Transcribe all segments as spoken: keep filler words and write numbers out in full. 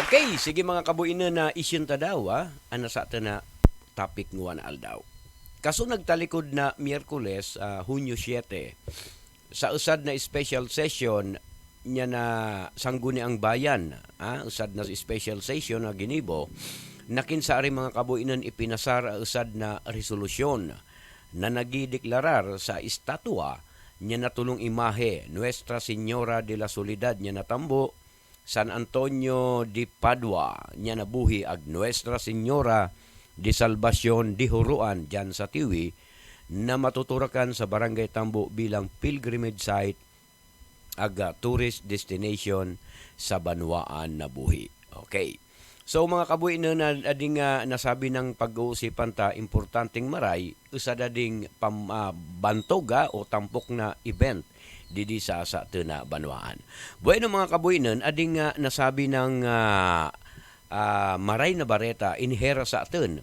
Okay, sige mga kabuinön, na isyon ta daw, ah, a nasa tana topic ngua na aldaw. Kaso nagtalikod na Miyerkules, ah, Hunyo siete, sa usad na special session nia na Sangguniang Bayan, ah, usad na special session a ginibo, na kinsa ari mga kabuinön ipinasar a usad na resolusyon na nagideklarar sa estatwa nia na tulong imahe Nuestra Señora de la Soledad nia na tambo, San Antonio de Padua nia na buhi ag Nuestra Señora de Salvacion de Joroan diyan sa Tiwi, na matuturakan sa Barangay Tambo bilang pilgrimage site ag, ah, tourist destination sa banwaan na buhi. Okay. So, mga kabuinön, na, ading, ah, nasabi nang pag-uusipan ta, importanteng maray, usad ading pam-, ah, bantog, ah, o tampok na event didi sa, sa tana banwaan. Bueno, mga kabuinön, ading, ah, nasabi nang, ah, ah, maray na bareta, inihera sa atun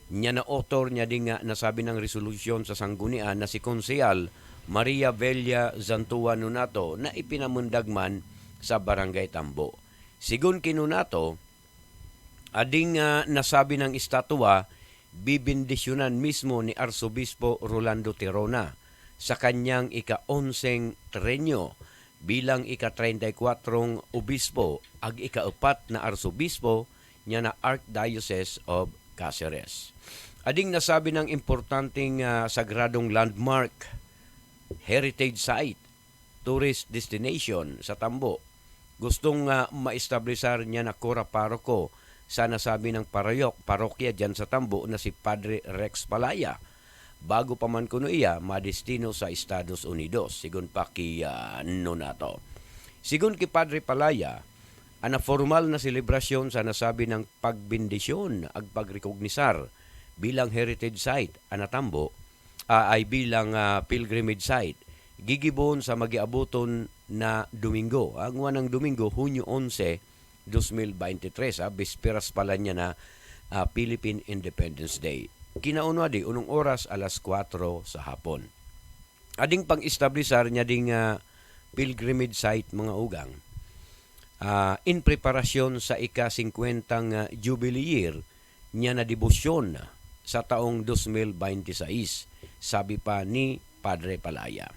nia na author nia ding, ah, nasabi nang resolusyon sa Sanggunian na si Konsehal Maria Velia Zantua Nonato na ipinamundagman sa Barangay Tambo. Segun ki Nonato, ading, ah, nasabi nang estatwa, bibendisyonan mismo ni Arsobispo Rolando Tirona sa kanyang ika-onseng terenyo bilang ika-treinta y kuatrong obispo ag ika-epat na arsobispo nia na Archdiocese of Caceres. Ading nasabi nang importanteng, ah, sagradong landmark, heritage site, tourist destination sa Tambo. Gustong, ah, maestablisar nia na kura paroko sa nasabi nang parayok-, parokya diyan sa Tambo na si Padre Rex Palaya, bago pa man kuno iya madestino sa Estados Unidos, segun pa ki, ah, Nonato. Segun ki Padre Palaya, ana formal na selebrasyon sa nasabi nang pagbendisyon ag pagrekognisar bilang heritage site ana Tambo, ah, ay bilang, ah, pilgrimage site, gigiboon sa magiaboton na Domingo, ah, ngua nang Domingo, Hunyo onse, dos mil baynte tres, ah, bisperas pala nia na, ah, Philippine Independence Day. Kinaun no adi, unong oras, alas kuwatro sa hapon. Ading pang-establisar nia ding, ah, pilgrimage site, mga ugang, ah, in preparasyon sa ika-singkwentang, ah, jubilee year nia na debosyon sa taong dos mil baynte sais, sabi pa ni Padre Palaya.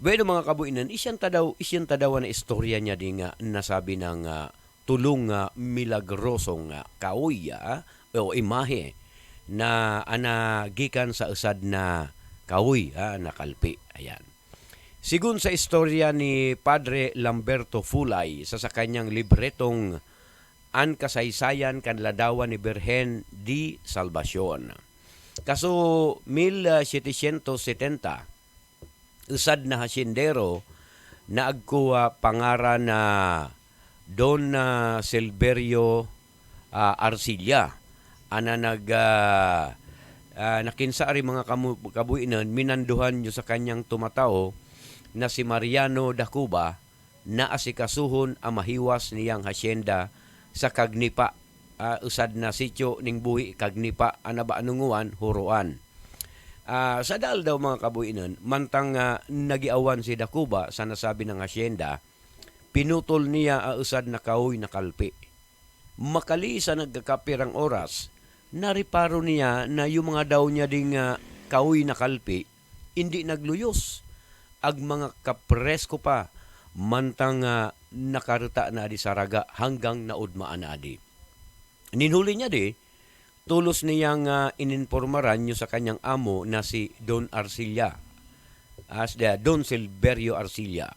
Bueno, mga kabuinan, isyan ta daw, isyan ta daw ana istorya nia ding, ah, nasabi nang, ah, tulong, ah, milagrosong, ah, kaoy, ah, o imahe na ana gikan sa usad na kaoy, ah, na kalpi. Ayan. Segun sa istorya ni Padre Lamberto Fulay sa sakanyang libretong An Kasaysayan kan Ladawan ni Birhen de Salvacion. Kaso mil setecientos setenta, usad na hasyendero na agko, ah, pangaran na Don, ah, Silverio, ah, Arcilla, ana nag, ah, ah, na kinsa ari mga kamu-, kabuinan, minanduhan yo sa kanyang tumatao na si Mariano Dacuba, na asikasuhon a mahiwas niyang hasyenda sa Kagnipa, ah, usad na sitio ning buhi Kagnipa, ana ba nunguan, Joroan. Ah, sa daal daw mga kabuinan, mantang, ah, nagiawan si Dacuba sa nasabi nang hasyenda, pinutol niya a usad na kaoy na kalpi. Makalisan a agkakapirang oras, nariparo niya na yung mga daw niya ding, ah, kaoy na kalpi, indi nagluyos. Ag mga kapresko pa, mantang, ah, nakareta na adi sa raga hanggang naudmaan na adi. Ninhuli niya di, tulos niyang, ah, ininpormaran yo sa kanyang amo na si Don Arcilla, as the Don Silverio Arcilla,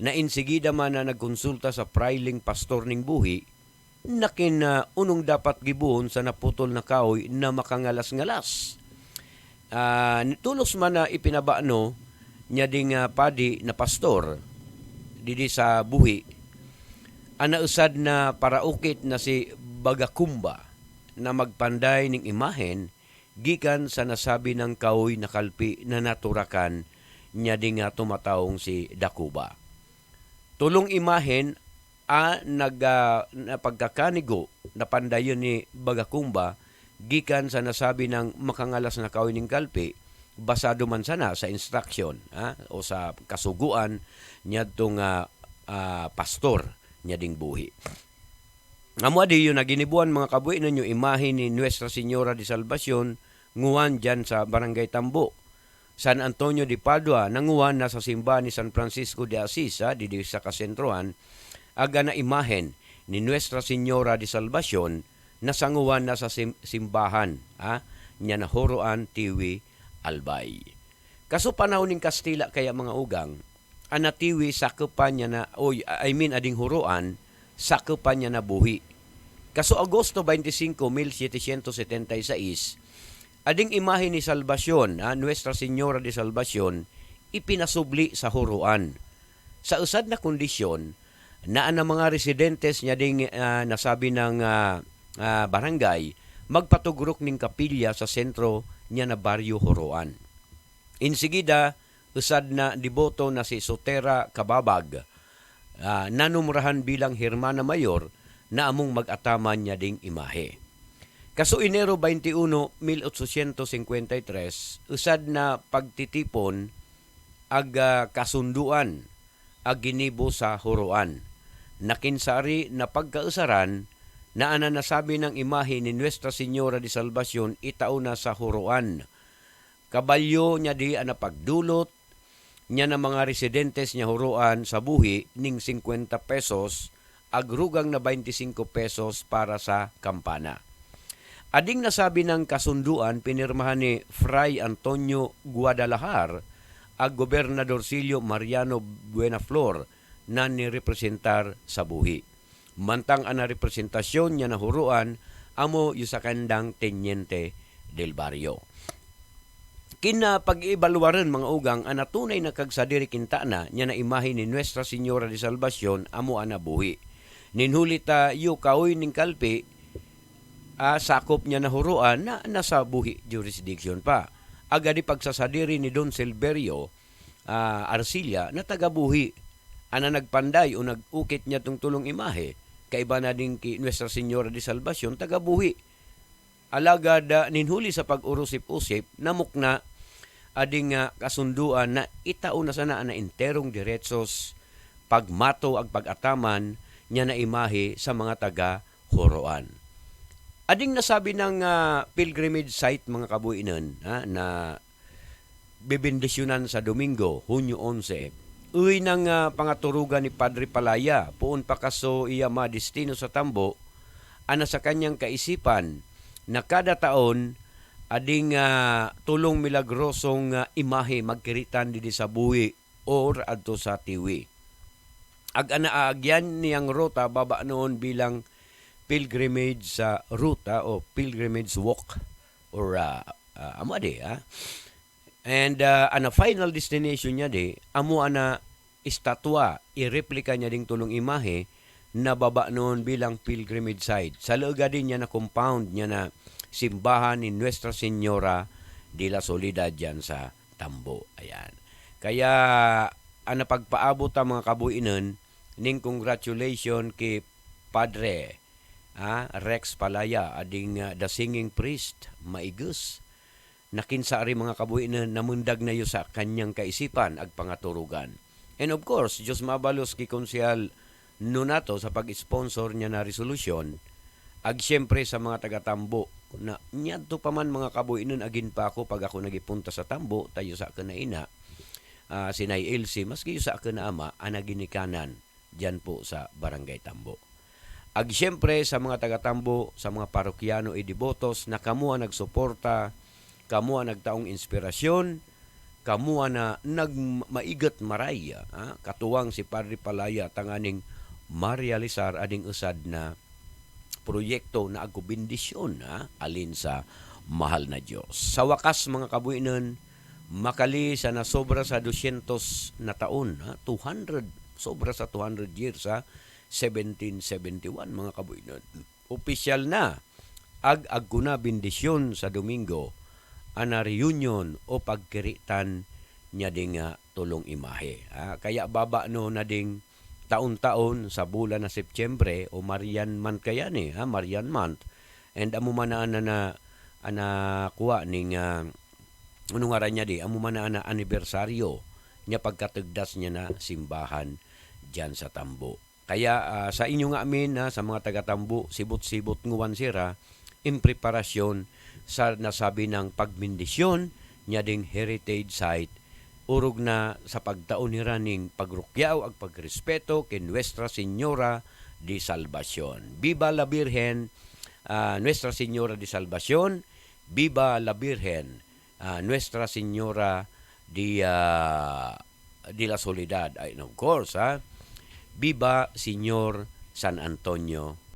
na insigida man na nagkonsulta sa prailing pastor ning buhi, na kin, ah, unong dapat giboon sa naputol na kaoy na makangalas-ngalas. Ah, tulos man na ipinabano niya ding, ah, padi na pastor didi sa buhi, ana usad na paraukit na si Bagakumba na magpanday ning imahen gikan sa nasabi nang kaoy na kalpi na naturakan niya ding, ah, tumataong si Dacuba. Tulong imahen a nag-, ah, na pagkakanigo na pandayon ni Bagakumba gikan sa nasabi nang makangalas na kaoy ning kalpi, basado man sana sa instruction, ah, o sa kasugoan niyadtong, ah, ah, pastor niya ding buhi. Amu adi yu na ginibuan, mga kabuinun, yu imahe ni Nuestra Señora de Salvacion, nguan diyan sa Barangay Tambo. San Antonio de Padua, na nguan na sa simbahan ni San Francisco de Assis, a, didi sa kasentrohan, ag ana imahen ni Nuestra Señora de Salvacion, na sa nguan na sa sim-, simbahan, a, niyan a Joroan Tiwi Albay. Kaso panahon ning Kastila kaya, mga ugang, ana tiwi sakepan niyan a, oy, I mean, ading Joroan, sakepan niyan a buhi. Kaso Agosto veinticinco, mil setecientos setenta y seis, ading imahe ni Salvacion, a, Nuestra Señora de Salvacion, ipinasubli sa Joroan. Sa usad na kondisyon, na ana mga residentes niya ding, a, nasabi nang, a, a, barangay, magpatugrok ning kapilya sa sentro niyan a baryo Joroan. Insigida, usad na deboto na si Sotera Cababag, a, nanumrahan bilang Hermana Mayor na among mag-ataman niya ding imahe. Kaso Enero veintiuno, mil ochocientos cincuenta y tres, usad na pagtitipon ag, a, kasunduan a ginibo sa Joroan. Na kinsari na pagkausaran, na ana nasabi nang imahe ni Nuestra Señora de Salvacion itao na sa Joroan. Kabalyo niya di ana pagdulot niyan a mga residentes niya Joroan sa buhi ning singkuwenta pesos, ag rugang na baintisingko pesos para sa kampana. Ading nasabi nang kasunduan pinirmahan ni Fray Antonio Guadalajara ag Gobernadorcillo Mariano Buenaflor na nirepresentar sa buhi. Mantang ana representasyon niyan a Joroan, amo yu sakandang teniente del barrio. Kin a pag-ibaluarun, mga ugang, ana tunay na kagsadiri kintana niyan a imahe ni Nuestra Señora de Salvacion amo ana buhi. Ninhuli ta yu kaoy ning kalpi, a, sakop niyan a Joroan na nasa buhi jurisdiction pa. Agadi pagsasadiri ni Don Silverio, a, Arcilla na taga buhi. Ana nagpanday o nag-ukit niya tung tulong imahe, kaiba na ding ki Nuestra Señora de Salvacion, taga buhi. Alagad, a, ninhuli sa pag-urusip-usip, namukna a ding, a, kasunduan na itao na sana ana enterong deretsos, pagmato ag pag-ataman niyan a imahe sa mga taga Joroan. Ading nasabi nang, a, pilgrimage site, mga kabuinun, a, na bebendisyonan sa Domingo, Hunyo onse. Uy nang, a, pangaturugan ni Padre Palaya, poon pa kaso iya madestino sa tambo, ana sa kanyang kaisipan na kada taon, ading, a, tulong milagrosong, a, imahe magkiritan didi sa buhi or adto sa tiwi. Ag ana aagyan niyang ruta babanoon bilang pilgrimage sa ruta o pilgrimage walk or, a, a, amo adi, a. And, a, ana final destination niya di, amo ana estatwa, i-replika niya ding tulong imahe, na babanoon bilang pilgrimage site. Sa laeg adi niyan a compound niyan a simbahan ni Nuestra Señora de la Soledad diyan sa Tambo. Ayan. Kaya, ana pagpaabot a, mga kabuinun, ning congratulation ki Padre, a, Rex Palaya, ading, a, The Singing Priest, Maigus. Na kinsari, mga kabuinun, na mundag na yu sa kanyang kaisipan ag pangaturugan. And of course, Diyos mabalos ki Konsehal Nonato sa pag-sponsor niyan a resolusyon, ag siyempre sa mga taga Tambo, na niyadto pa man, mga kabuinun, agin pa ako pag ako nagipunta sa Tambo, ta yu sakun a ina, a, si Nay Elsie, maski yu sakun a ama, ana ginikanan diyan po sa Barangay Tambo. Ag siyempre sa mga taga Tambo, sa mga parokyano y debotos na kamo a nagsuporta, kamo a nagtaong inspirasyon, kamo a nagmaigat maray, a, katuwang si Padre Palaya, tanganing marealisar ading usad na proyekto na ago bendisyon, a, alin sa mahal na Diyos. Sa wakas, mga kabuinun, makali sa nasobra sa dosyentos na taon, a, two hundred, sobra sa two hundred years, a, seventeen seventy-one, mga kabuinun. Opisyal na ag agko na bendisyon sa Domingo, ana reunion o pagkiritan niya ding, a, tulong imahe. A, kaya babano na ding taon-taon sa bulan na Septiembre o Marian month kaya ni, a, Marian month. And amo man ana, ana, ana kuwa ning, a, ano ngaran niya di, amo man ana anibersaryo niya pagkatugdas niya na simbahan diyan sa Tambo. Kaya, ah, sa inyo nga amin, ah, sa mga taga Tambo, sibut-sibut nguwan sira in preparasyon sa nasabi nang pagbendisyon nia ding heritage site, urog na sa pagtaun nira ning pagrukyaw ag pagrespeto kay Nuestra Señora de Salvacion. Viva la Virgen, ah, Nuestra Señora de Salvacion, viva la Virgen, ah, Nuestra Señora de, ah, de la Soledad. And of course, ah, viva Señor San Antonio